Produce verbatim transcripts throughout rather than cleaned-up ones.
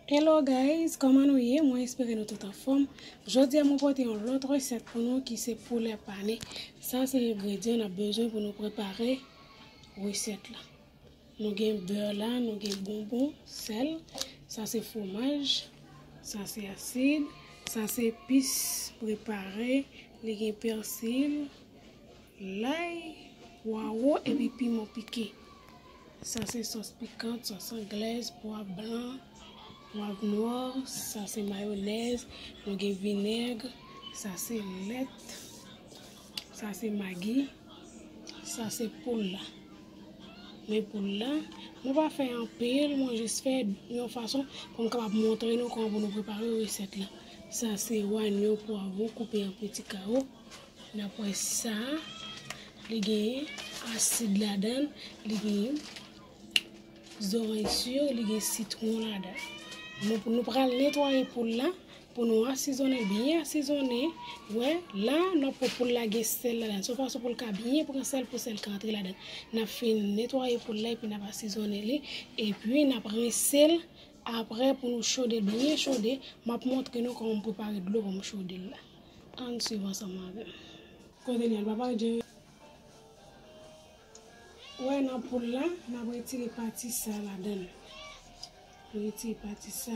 Hello guys, kòman nou ye? Mwen espere nou tout anfòm. Jodi a mwen pote yon lòt resèt pou nou ki se poulè pane. Sa se engredyan n ap bezwen pou nou prepare resèt la. Nou gen bè la, nou gen bonbon, sèl, sa se fwomaj, sa se asid, sa se epis prepare, li gen pèsi, lay, pwawo epi piman pike. Sa se sòs pikan, sòs anglèz, pwa blan, pwav nwa, sa se mayonèz, nou gen vinèg, sa se lèt, sa se magi, sa se poul la. Men poul la, mwen pa fè anpil, mwen jis fè yon fason pou m kapab montre nou kòman pou nou prepare resèt la. Sa se wanyon, pwavwon koupe an piti kawo. N ap wè sa, li gen asid ladan l, li gen zoranj si, li gen sitwon ladan l. Nou, nou pral netwaye poul la pou nou asizonnen, byen asizonnen. Wè, la, n ap pran poul la gen sèl ladan l. Se yon fason pou l ka byen pran sèl, pou sèl ka antre ladan l. N ap fin netwaye poul la epi n ap asizonnen li. Epi n ap rense l apre pou nou chode l byen chode. M ap montre nou kòman m prepare dlo pou m chode l la. Ann swiv ansanm avè m. Kote li al, papa Jerry? Wè, nan poul la, n ap retire pati sa ladan l. Nou retire pati sa.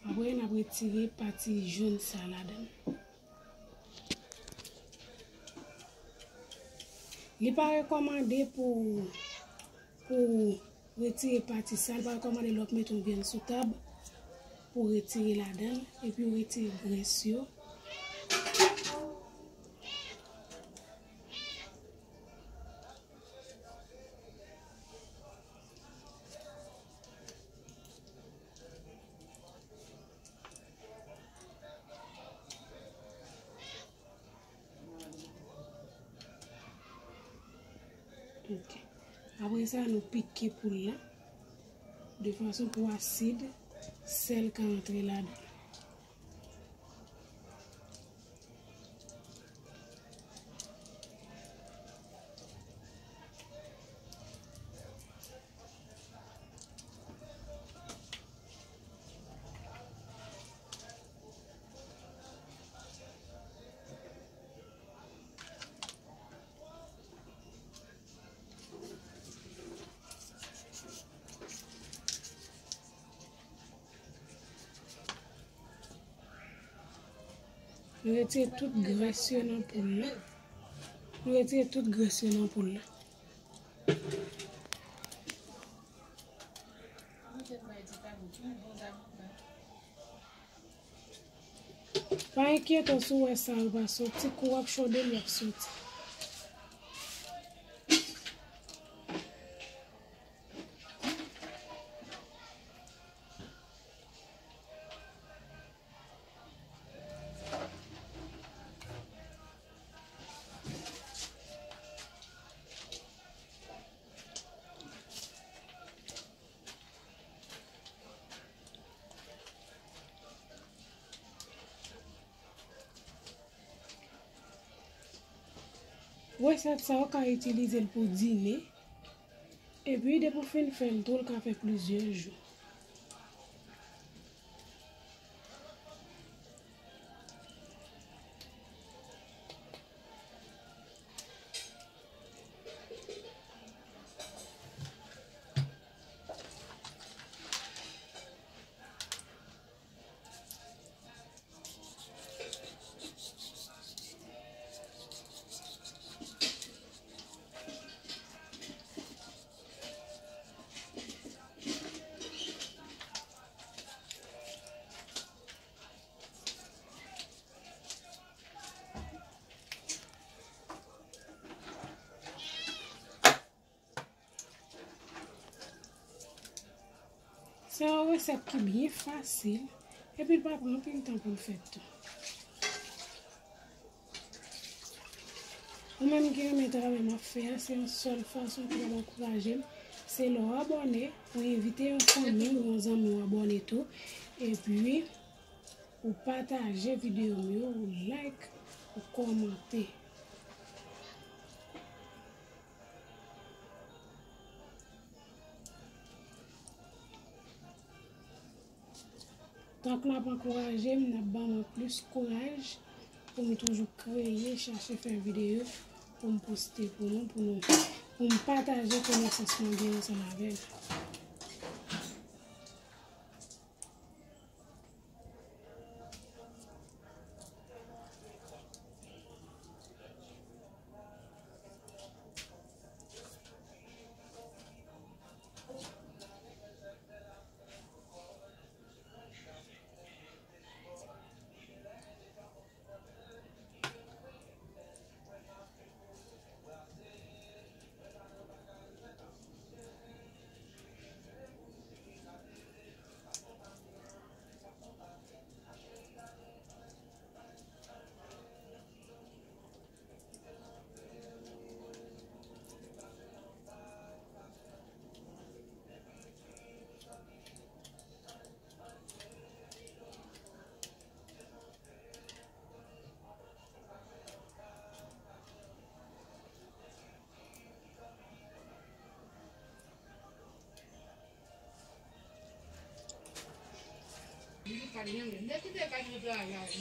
Apre, n ap retire pati jòn sa ladan l. Li pa rekòmande pou, pou retire pati sa, li pa rekòmande lè w ap mete yon vyann sou tab pou retire ladan l, epi w retire grès yo. Ok. Apre sa, nou pike poul la de fason pou asid, sèl ka antre ladan. Nou retire tout grès yo nan poul la. Nou retire tout grès yo nan poul la. Pa enkyete w si w wè sa yo pa soti, kou w ap chode l, y ap soti. Resèt sa, ou ka itilize l pou dine. Epi, depi w fin fè l tou, l ka fè plizyè jou. Se yon resèt ki byen fasil, epi l pa pran anpil tan pou l fèt tou. Ou menm ki renmen travay m ap fè a, se yon sèl fason pou w ankouraje m, se lè w abòne, ou envite yon fanmi ou yon zanmi w abòne tou, epi ou pataje videyo m yo, ou like, ou kòmante. Donk, n ap ankouraje m, n ap ban mwen plis kouraj pou m toujou kreye, chache fè videyo pou m poste pou nou, pou nou, pou m pataje konesans mwen gen ansanm avè nou.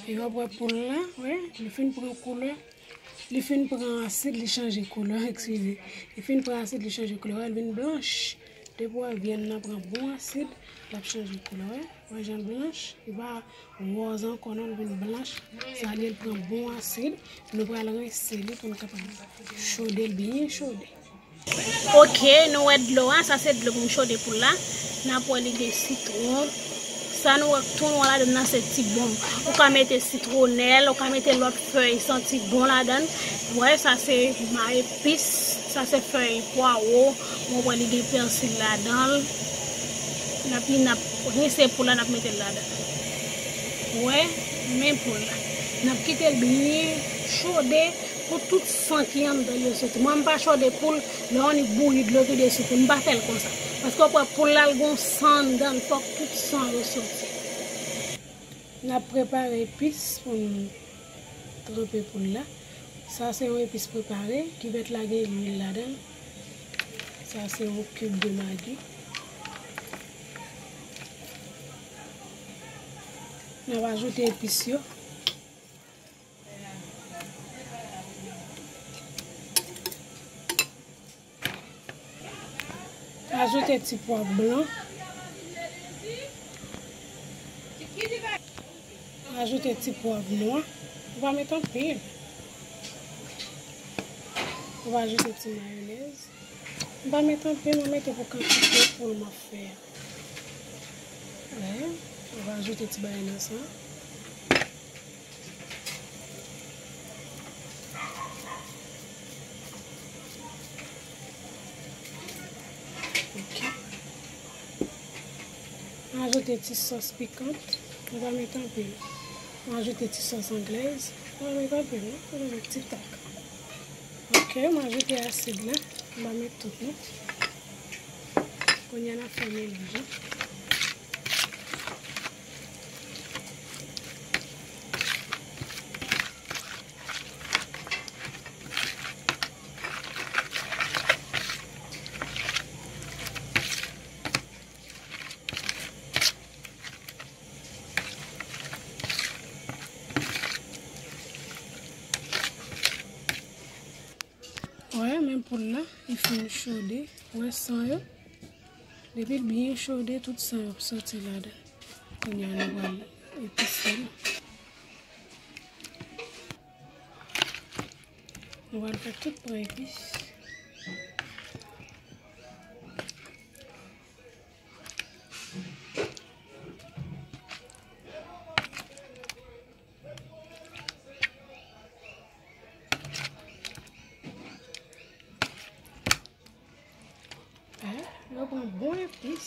E w ap wè poul la, wi, li fin pran koulè. Li fin pran asid, li chanje koulè, eskize. Li fin pran asid, li chanje koulè. Wè, li vin blanch. Depi w wè vyann nan pran bon asid, l ap chanje koulè, wè. Wè jan l blanch, li pa wòz ankò non, li vin blanch. Sa li ye, l pran bon asid. Nou pral rense li pou n kapab chode l byen chode. Ok, nou wè dlo a, sa se dlo pou m chode poul la. N ap wè li gen sitwon. Sa nou wè tou nwa ladann nan se ti bonm. Ou ka mete sitwonèl, ou ka mete lòt fèy santi bon ladann. Wè, sa se ma epis, sa se fèy pwawo. Mwen wè li gen pèsi ladann. N ap, n ap rense poul la, n ap mete l ladann. Wè, men poul la. N ap kite l byen chode pou tout san ki anndan yo soti. Mwen, m pa chode poul, lè yon nèg bouyi dlo tou de swit, m pa fè l konsa. Paske w wè poul la, l gon san anndan l, fòk tout san yo soti. N ap prepare epis pou n tranpe poul la. Sa se yon epis prepare, kivèt la gen lwil ladan l. Sa se yon kib de magi. N ap ajoute epis yo. Ajoute ti pwav blan. Ajoute ti pwav nwa. Ou pa met anpil. Ou pa ajoute ti mayonèz. M pa met anpil, mwen mete pou kantite poul m ap fè a. Wè, ou va ajoute ti bagay nan sa. Ok. Mwen ajoute ti sòs pikant. Mwen pa met anpil. Mwen ajoute ti sòs anglèz. Mwen pa met anpil, non. Mwen met ti tak. Ok, mwen ajoute asid la. Mwen pa met tout, non. Kounye a n ap fè melanj la. Wè, men poul la, li fin chode. Wè san yo. Depi l byen chode, tout san yo ap soti ladan. Kounye a nou pral epise l. Nou pral fè tout pran epis. Yo pran bon epis.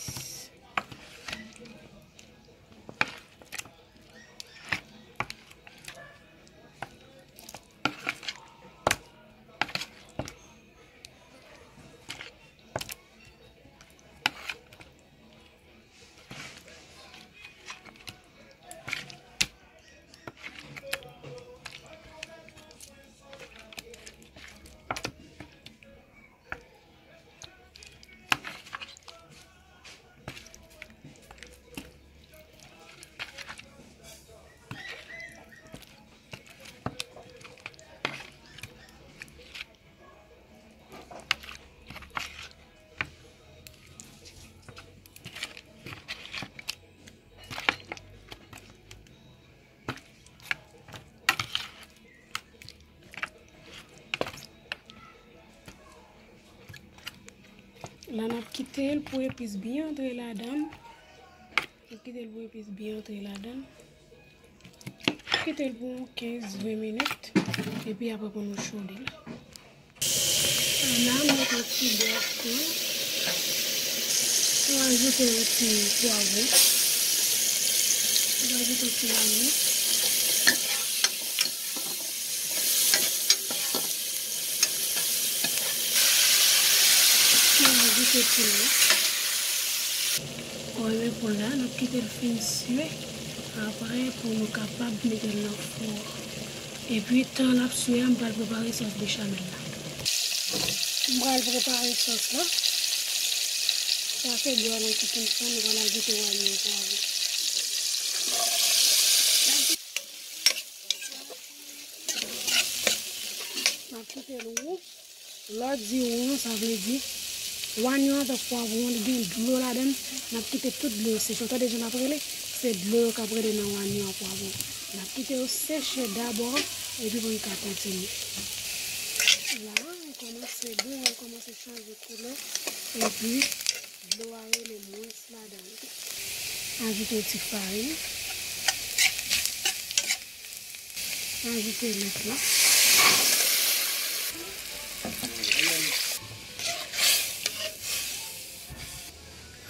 La, n ap kite l pou epis byen antre ladan l. N ap kite l pou epis byen antre ladan l. Kite l pou yon kenz ven minit. Epi apre pou nou chode l. La, m mete yon ti bòs tou. M ajoute yon ti pwavwon. M ajoute yon ti vanilya. M ajoute poul la. Wè, men poul la, n ap kite l fin sye. Apre, pou nou kapab mete l nan fou. Epi, tan l ap sye a, m pral prepare sòs bechamel la. M pral prepare sòs la. Sa se bwè lan ki fin fonn, nou pral ajoute wanyan pwav. M ap kite l wou. Lè w di wou, sa vle di wanyan an avèk pwavwon an, li gen dlo ladan l. N ap kite tout dlo yo seche. Ou tande jan n ap rele? Se dlo yo k ap rele nan wanyan an, pwavwon. N ap kite yo seche dabò, epi pou n ka kontinye. La, li kòmanse bon, li kòmanse chanje koulè, epi dlo a rele mwens ladan l. Ajoute yon ti farin. Ajoute lèt la.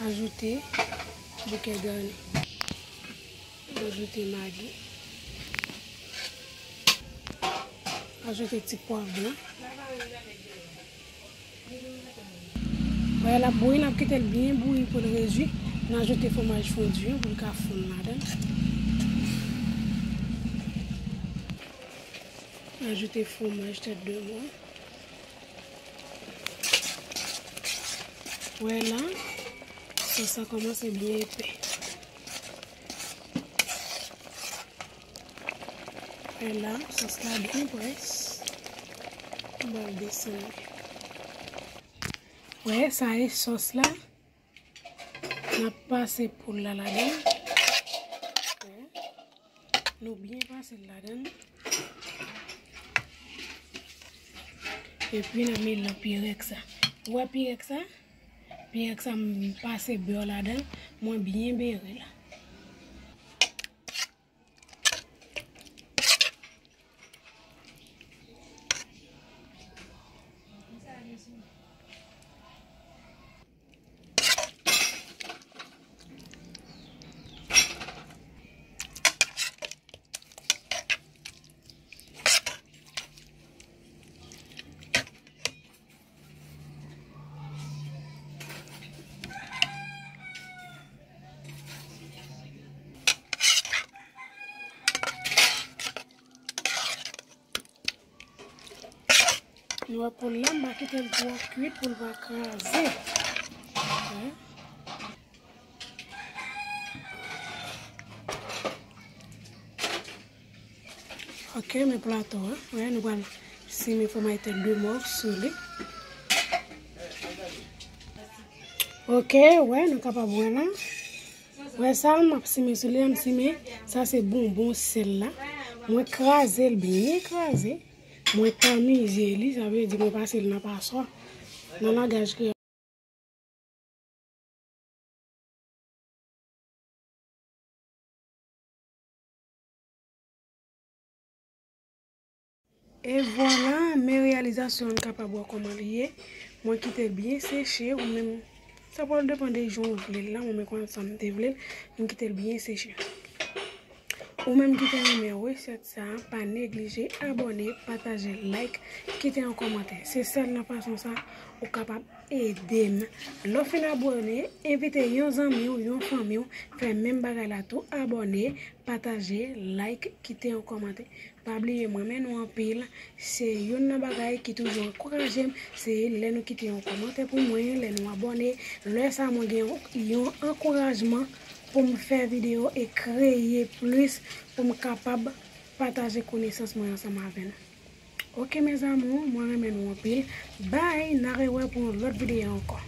Ajoute bouke grann. Ajoute magi. Ajoute ti pwav blan. Wè, l ap bouyi, n ap kite l byen bouyi pou l redui. N ajoute fwomaj fondi an pou l ka fonn ladan l. Ajoute fwomaj tèt de mò. Wè la, sòs la kòmanse byen epè. Wè la, sòs la byen près. M pral desann li. Wè, sa e sòs la. N ap pase poul la ladan l. Wè. Nou byen pase l ladan l. Epi n ap mete nan pirèg sa. Ou wè pirèg sa? Pirèg sa m pase bè ladan l. Mwen byen bere l. Nou wè poul la, m pa kite l twò kuit pou l pa kraze. Wè. Ok, men plato a. Wè, nou pral simen fwomaj tèt de mò sou li. Ok, wè, nou kapab wè la. Wè sa, m ap simen sou li, m simen. Sa se bonbon sèl la. Mwen kraze l byen kraze. Mwen tamize li, sa vle di mwen pase l nan paswa. Nan langaj kreyòl. E vwala, men reyalizasyon an, kapab wè kòman li ye. Mwen kite l byen seche, ou menm, sa pral depann de jan w vle l la, mwen menm konsa m te vle l, m kite l byen seche. Ou menm ki te renmen resèt sa, pa neglije abòne, pataje, like, kite yon kòmantè. Se sèl nan fason sa ou kapab ede m. Lè w fin abòne, envite yon zanmi w, yon fanmi w, fè menm bagay la tou, abòne, pataje, like, kite yon kòmantè. Pa bliye, m renmen nou anpil. Se youn nan bagay ki toujou ankouraje m, se lè nou kite yon kòmantè pou mwen, lè nou abòne. Lè sa, mwen gen yon, yon ankourajman pou m fè videyo e kreye plis pou m kapab pataje konesans mwen ansanm avè nou. Ok, mes amours, mwen renmen nou anpil. Bye, n a rewè pou yon lòt videyo ankò.